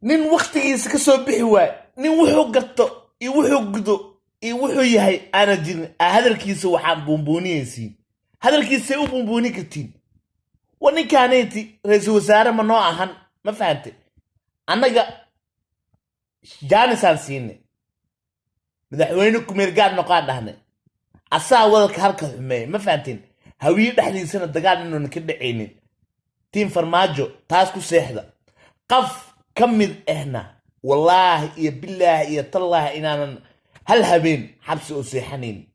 Nin waktigiisa ka soo bixi waaye, nin wuxuu garto iyo wuxuu gudo iyo wuxuu yahay aana jirin, hadalkiisa waxaan buunbuuniyeysiin, hadalkiisay u buunbuuni kartiin. Wa ninkaanayti ra-iisul wasaare ma noo ahan, ma fahante? Annaga jaanisaan siinay, madaxweyne kumeel gaar noqaan dhahnay, asaa wadalka halka xumeeya, ma fahanteen? Hawiye dhexdiisana dagaal inuuna ka dhacaynin. Team Farmaajo taas ku seexda. Qaf ka mid ahna, wallaahi iyo bilaahi iyo tallaahi, inaanan hal habeen xabsi oo seexanayn.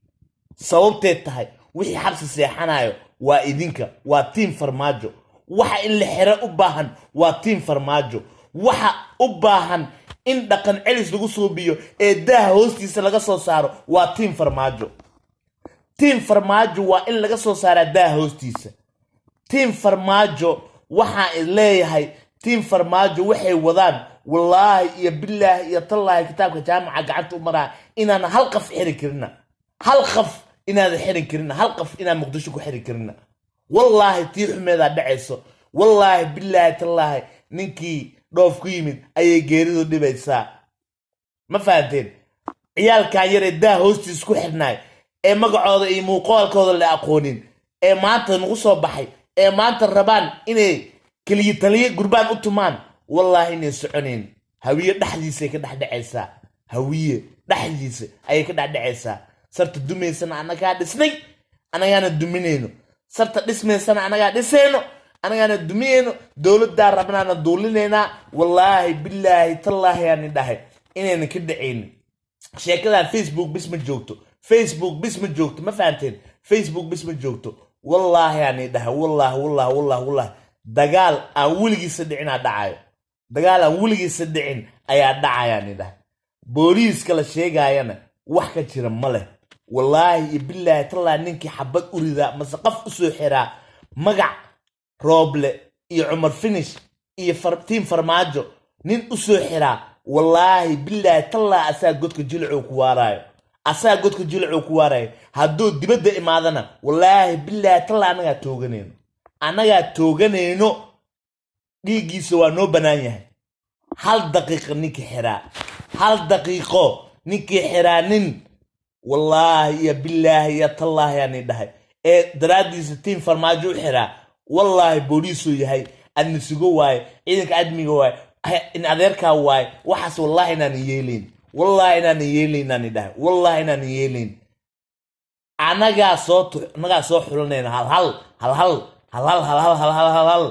Sababteed tahay, wixii xabsi seexanayo waa idinka, waa team Farmaajo. Waxa in la xero u baahan waa team Farmaajo. Waxa u baahan in dhaqan celis lagu suubiyo ee daaha hoostiisa laga soo saaro waa team Farmaajo. Team Farmaajo waa in laga soo saaraa daaha hoostiisa. Team Farmaajo waxaan leeyahay, team Farmaajo waxay wadaan, wallaahi iyo bilaahi iyo tallaahi, kitaabka jaamaca gacanta u maraa, inaan hal qaf xiri karina, hal qaf inaadan xirin karina, hal qaf inaan Muqdisho ku xiri karina. Wallaahi tii xumeedaa dhacayso. Wallaahi, bilaahi, tallaahi, ninkii dhoof ku yimid ayay geeridu dhibaysaa, ma fahanteen? Ciyaalkan yar ee daa hoostiis ku xirnaay ee magacooda iyo muuqaalkooda la aqoonin ee maanta nagu soo baxay ee maanta rabaan inay keliya taliye gurbaan u tumaan, wallaahi inay soconayn. Hawiye dhexdiisay ka dhexdhacaysaa, Hawiye dhexdiisa ayay ka dhexdhacaysaa. Sarta dumaysana annagaa dhisnay, annagaana duminayno. Sarta dhismaysana annagaa dhisayno, annagaana duminayno. Dowladdaa rabnaana duulinaynaa. Wallaahi, bilaahi, tallaahi aani dhahay inaynan ka dhacaynin. Sheekadan Facebook bis ma joogto, Facebook bis ma joogto, ma fahanteen? Facebook bis ma joogto. Wallaahi aani dhahay, wallaahi, wallahi, wallahi, wallahi, dagaal aan weligiisa dhicinaa dhacayo, dagaal aan weligiisa dhicin ayaa dhacayaani dhahay. Booliiska la sheegaayana wax ka jira ma leh. Wallaahi iyo bilaahi tallaahi, ninkii xabad u ridaa mase qof u soo xiraa magac Rooble iyo Cumar Finish iyo team Farmaajo nin u soo xiraa, wallaahi, bilaahi, tallaahi, asaa godka jilcuu ku waaraayo, asaa godka jilcuu ku waaraayo. Hadduu dibadda imaadana, wallaahi, bilaahi, tallaahi, annagaa tooganayno, annagaa tooganayno. Dhiiggiisa waa noo bannaan yahay. Hal daqiiqo ninkii xiraa, hal daqiiqo ninkii xiraa nin, wallaahi iyo bilaahi iyo tallaahi aani dhahay, ee daraaddiisa team Farmaajo u xiraa, wallaahi booliisuu yahay, adnisugo waaye, ciidanka admiga waaye, in adeerkaa waaye waxaas. Wallaahi inaanan yeelayn, wallaahi inaanan yeelayn aani dhahay, wallaahi inaanan yeelayn. Annagaa soo xulanayna hal hal, hal hal, hal hal, hal hal, hal hal, hal hal.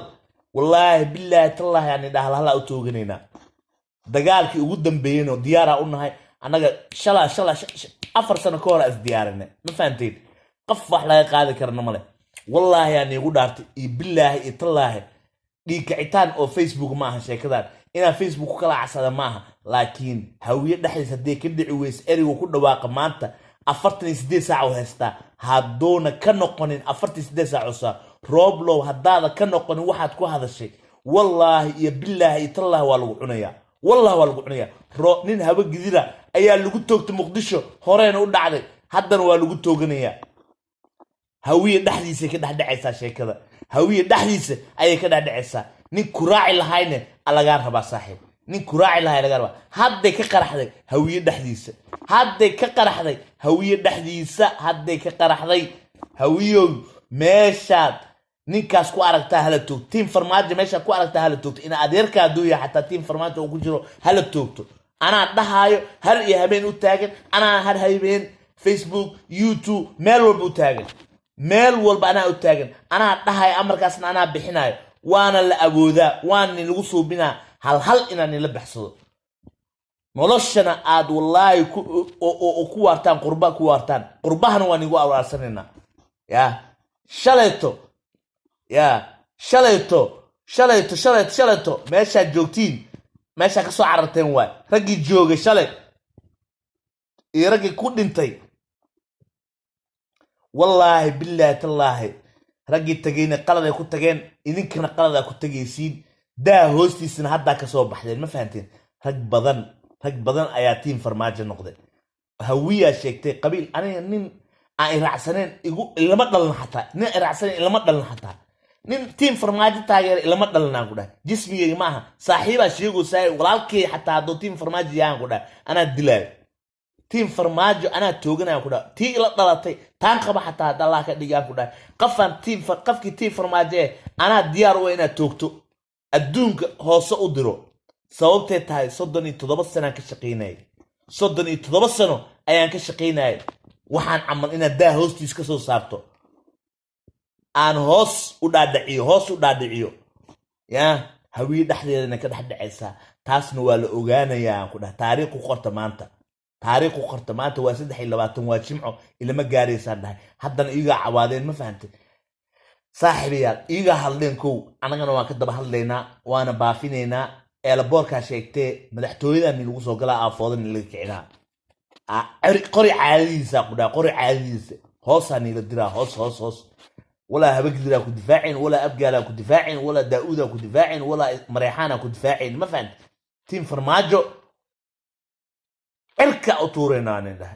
Wallaahi, bilaahi, tallaahi aani dhahay, hal halaa u tooganaynaa. Dagaalkii ugu dambeeyeyno diyaaraa u nahay annaga. Shalaa shalaa 4 sano ka hor is diyaarinay, ma fahanteen? Qof wax laga qaadi karana male. Wallaahi aan iigu dhaartay iyo bilaahi iyo tallaahi, dhiig kacitaan oo Facebook ma aha sheekadan, inaan Facebook ku kala casada ma aha, laakiin Hawiye dhexdiis haddii ka dhici weyse ereygu ku dhawaaqa maanta, 48 saac u haystaa. Hadduuna ka noqonin 48 saac oo saa, Rooblow, haddaada ka noqonin waxaad ku hadashay, wallaahi iyo bilaahi iyo tallaahi, waa lagu cunayaa, wallahi waa lagu cunayaa. Nin haba gidira ayaa lagu toogtay Muqdisho, horeyna u dhacday, haddana waa lagu tooganayaa. Hawiye dhexdiisay ka dhexdhacaysaa sheekada, Hawiye dhexdiisa ayay ka dhexdhacaysaa. Nin kuraaci lahayne lagaa rabaa, saaxiib, nin kuraaci lahay lagaa rabaa. Hadday ka qaraxday Hawiye dhexdiisa, hadday ka qaraxday Hawiye dhexdiisa, hadday ka qaraxday. Hawiyow, meeshaad ninkaas ku aragtaa hala toogto. Team Farmaajo meeshaad ku aragtaa hala toogto. Ina adeerka hadduu yahay xataa team Farmaajo uu ku jiro, hala toogto. Anaa dhahaayo, har iyo habeen u taagan, anaa har habeen Facebook, YouTube, meel walba u taagan, meel walba anaa u taagan, anaa dhahayo, amarkaasna anaa bixinayo. Waana la awoodaa, waana lagu suubinaa hal hal inaan nila baxsado. Noloshana aad wallaahi ku waartaan, qurba ku waartaan, qurbahana waa nigu awaarsanaynaa. Ya shalayto, ya shalayto, shalayto, shalayto, shalayto, meeshaad joogtiin, meeshaa ka soo cararteen waay. Raggii joogay shalay iyo raggii ku dhintay, wallaahi, bilaahi, tallaahi, raggii tagayna qalad ay ku tageen, idinkana qalad aa ku tegaysiin. Daa hoostiisana haddaa kasoo baxdeen, ma fahanteen? Rag badan, rag badan ayaa team Farmaajo noqday. Hawiyaa sheegtay qabiil. Aniga nin aan iraacsaneen igu ilama dhalan xataa, nin aan iraacsaneen ilama dhalan xataa. Nin team Farmaajo taageera ilama dhalinaan ku dhahay. Jismigayga maaha, saaxiibaa sheegaysaa. Walaalkay xataa hadduu team Farmaajo yahaan ku dhahay, anaa dilaayo. Team Farmaajo anaa tooganayaan ku dhahay. Tii ila dhalatay taan qaba xataa hadda Allah ka dhigaan ku dhahay. Qafaan team, qafkii team Farmaajo anaa diyaar u ah inaad toogto, adduunka hoose u diro. Sababtay tahay, 37 sanaan ka shaqaynayay, 37 sano ayaan ka shaqaynayay. Waxaan camal inaad daa hoostiis ka soo saarto, aan hoos u dhaadhiciyo, hoos u dhaadhiciyo. Ya Hawiye dhexdeedana ka dhex dhacaysaa, taasna waa la ogaanayaa aan ku dhahay. Taariikh ku qorta maanta, taariikh ku qorta maanta. Waa 23, waa Jimco. Ilama gaaraysaan dhahay. Haddana iyagaa cawaadeen, ma fahantay, saaxiibayaal? Iyagaa hadleen kow, annagana waan ka daba hadlaynaa, waana baafinaynaa. Eelaboorkaa sheegtee, madaxtooyadan lagu soo galaa, aafoodan laga kicinaa. Qori caadadiisa ku dhaha, qori caadadiisa hoosaa niila diraa, hoos, hoos, hoos. Walaa Habagidiraa ku difaacin, walaa Abgaalaa ku difaacin, walaa Daa'uudaa ku difaacin, walaa Mareexaanaa ku difaacin, ma fahant? Team Farmaajo cirka u tuuraynaa nin dhahay.